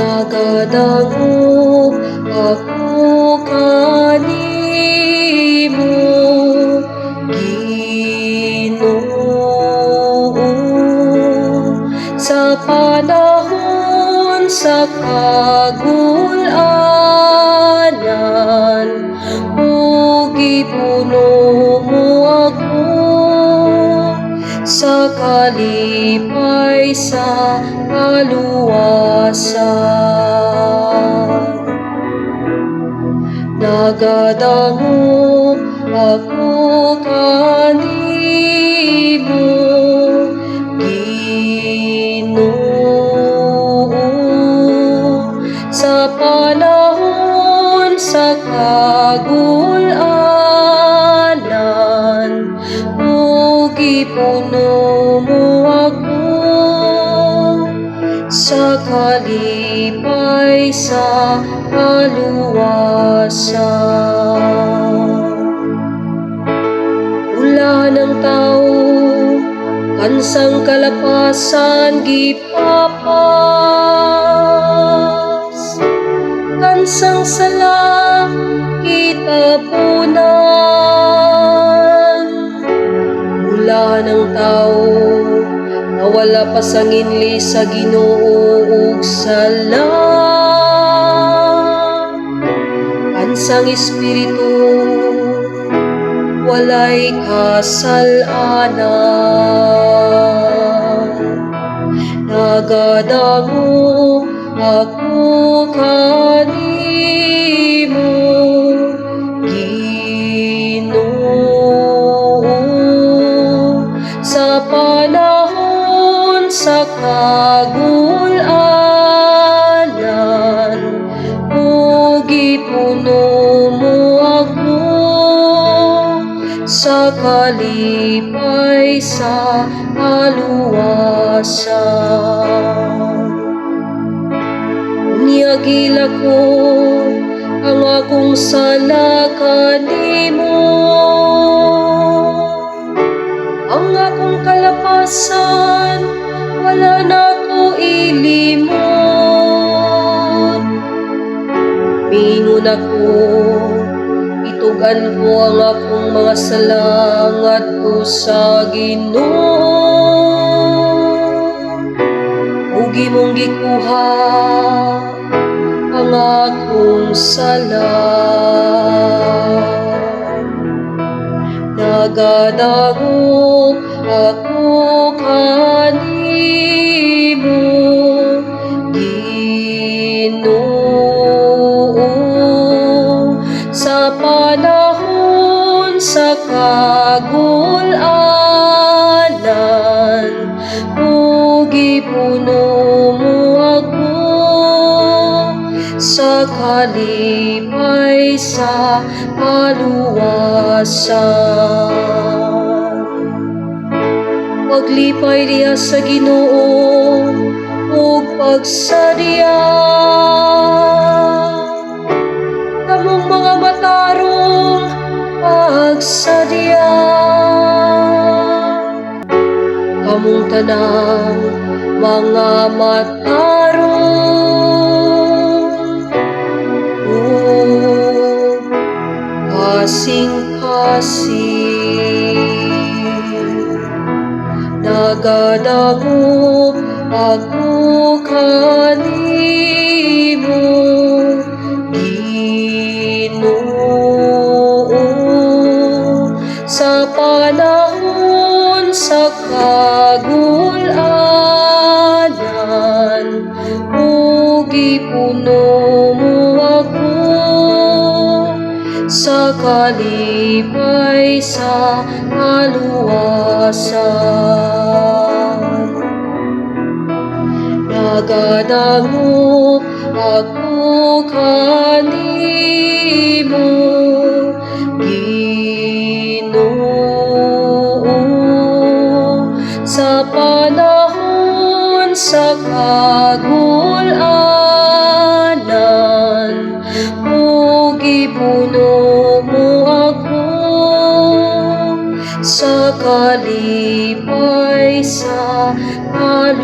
Nagadangop ako kanimo, Ginoo, sa panahon sa kagul-anan ug gipuno mo ako sa kalipay sa kaluwasan. Nagadangop ako kanimo, Ginoo, sa panahon sa kagul-anan ug gipuno mo ako sa kalipay sa kaluwasan. Ulahan ang tao, kansang kalapasan gipapas, kansang sala gitabunan. Ulahan ang tao nga wala pasanginli sa Ginoo og sala, kansang espiritu walay kasal-anan. Nagadangop ako kanimo, Ginoo, sa panahon sa kagul-anan ug gipuno mo ako sa kalipay sa kaluwasan. Unya giila ko ang akong sala kanimo. Ang akong kalapasan wala nako ilimot. Miingon ako, "Itug-an ko ang akong mga sala ngadto sa Ginoo." Ug imong gikuha ang akong sala. Nagadangop ako kanimo, Ginoo, sa panahon sa kagul-anan ug gipuno mo ako sa kalipay sa kaluwasan. Paglipay diha sa Ginoo ug pagsadya, kamong mga matarong, pagsadya, kamong tanang mga matarong ug kasing-kasing. Nagadangop ako kanimo, Ginoo, sa panahon sa kagul-anan ug gipuno mo ako sa kalipay sa kaluwasan. Nagadangop ako kanimo, Ginoo, sa panahon sa kagul-anan ug gipuno mo ako sa kalipay sa kaluwasan.